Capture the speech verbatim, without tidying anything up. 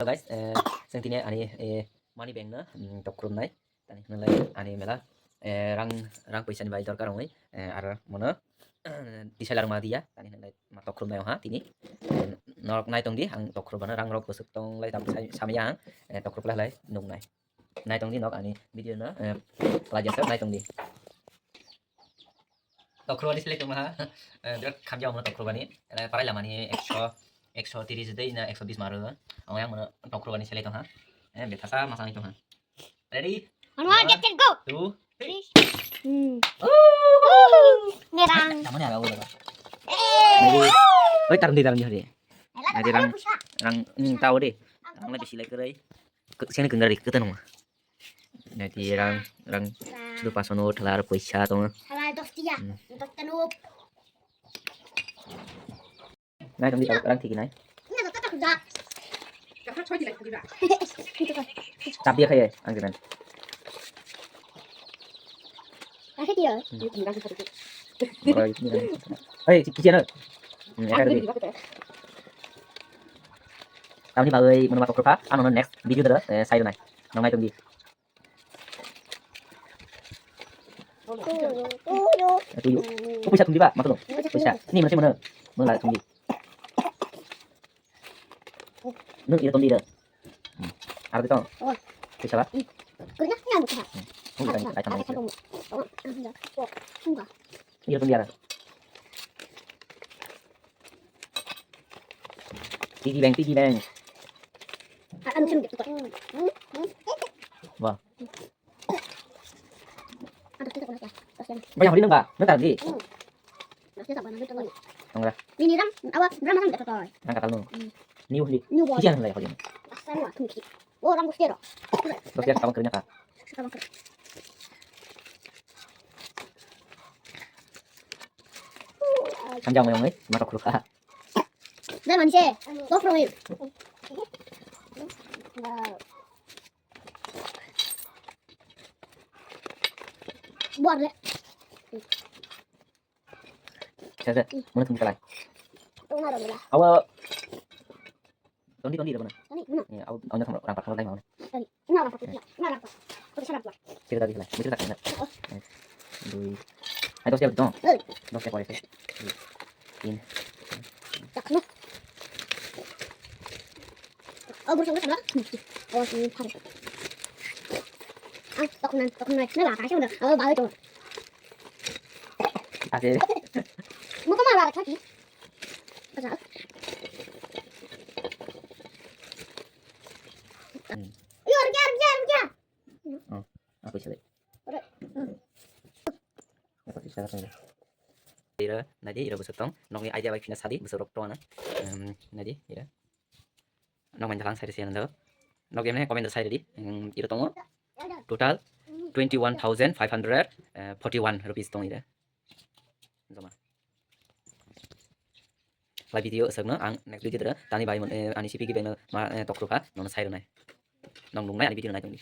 Hello guys, eh, chwng tini ani, eh, money bank no, mm, tok khulumnai. Tani hwnlai ani mela, eh, rang, rang paisa ni bai dorkar wngwi, eh, aro mono, tisai larma diya. Tani hwnlai ma tok khulumnai wngha tini. Eh, norok nai tongdi, ang tok khulumano rang rok bwswk tonglai tamo sai, samya ang, eh, tok khulumlai nuknai. Nai tongdi nok ani video no, eh, pelaja sak nai tongdi. Tokrobani select tongma ha. Eh, birat khamjao mono tokrobani. Ele parai lamani ekso, ekso tiris dei na ekso bis maro. Ang yang mono tokrobani select tongha. Eh, bethasa masani tongha. Ready? One, one, get set, go. Two, three. Hmm. Nerang. Namanya agak udah. Oi, tarung di, tarung di, hari. Adi rang, rang, hmm, tahu deh. Rang lebih silai kerai. Sini kenggar deh, kita nunggu. Jadi rang, rang, dua pas note, halar, poisa, tong. Halar dos tiga. Hmm. Dos tiga note. Nai, tong di, rang tiki nai. Ini ada tak kerja. Kerja coy di lagi kerja. Itu kan. Cap dia kayak, angkiran. Kasih dia. Hmm. Ini kan satu. Oi, ini kan. Hei, si kisian. Hmm, ya kan. Tamni bagwi mono ma tokrok kha, ano next video dara, eh, sai rwnai. Nang nai tong di. Tuyo. Ko puisa thum di ba, ma to. Puisa. Ni mana sih mana? Mana lah thum di. Nung ira tong di da. Hmm. Aro di tong. Oh. Puisa ba? Hmm. Kurang ni anu kha. Hmm. Nung ira tong di da. Aro di tong di ara. Piggy bank, piggy bank. Anu sini gitu. Wah. Ada kita kena ya. Terus yang Banyak hori nung ba? Nung tardi. Hmm. Terus kita apa nanti tuh? Nung ra. Ini ram, awa, ram masang gitu toy. Nang katal nung. Hmm. New hori. New boy. Kisian hori hori. Asal wah, tuh. Oh, ram gusti ro. Terus dia kawan kerja kak. Kawan kerja. Samjang mayong eh, mata kuruk ah. Dai manse, kok roi. Buar le. Sese, mana tunggu kalai. Tunggu ada lah. Awa. Tondi, tondi, mana? Tondi, mana? Ya, awa, awa, kamu orang pakai lagi mana? Tondi. Ini orang pakai, ini orang pakai. Pakai sarap lah. Kita tadi lah, kita tak kena. Oh. Dui. Ayo, dos ya, betul. Eh. Dos ya, boleh sih. Ini. Tak kena. Oh, bersama sama. Oh, ini pakai. Ah, tak kena, tak kena. Ini lah, kasih udah. Oh, balik tuh. Ase. Mau kemana lagi tadi? Pasal. Hmm. Yo, kerja, kerja, kerja. Oh, aku sih. Ora. Hmm. Aku sih salah kali. Ira, nadi, ira busuk tong. Nongni idea bai fina sadi, busuk rok tong na. Em, nadi, ira. Nokmani dakhang side se nang. Nok emne comment side di. Em, iro tongo. Total twenty one thousand five hundred forty one rupees tong ire. Joma. Lai video sakno ang next video dara tani bai mon, eh, ani C P K bank no ma, eh, tok rukha, nono sai rwnai. Nong nungnai ani video nai tongdi.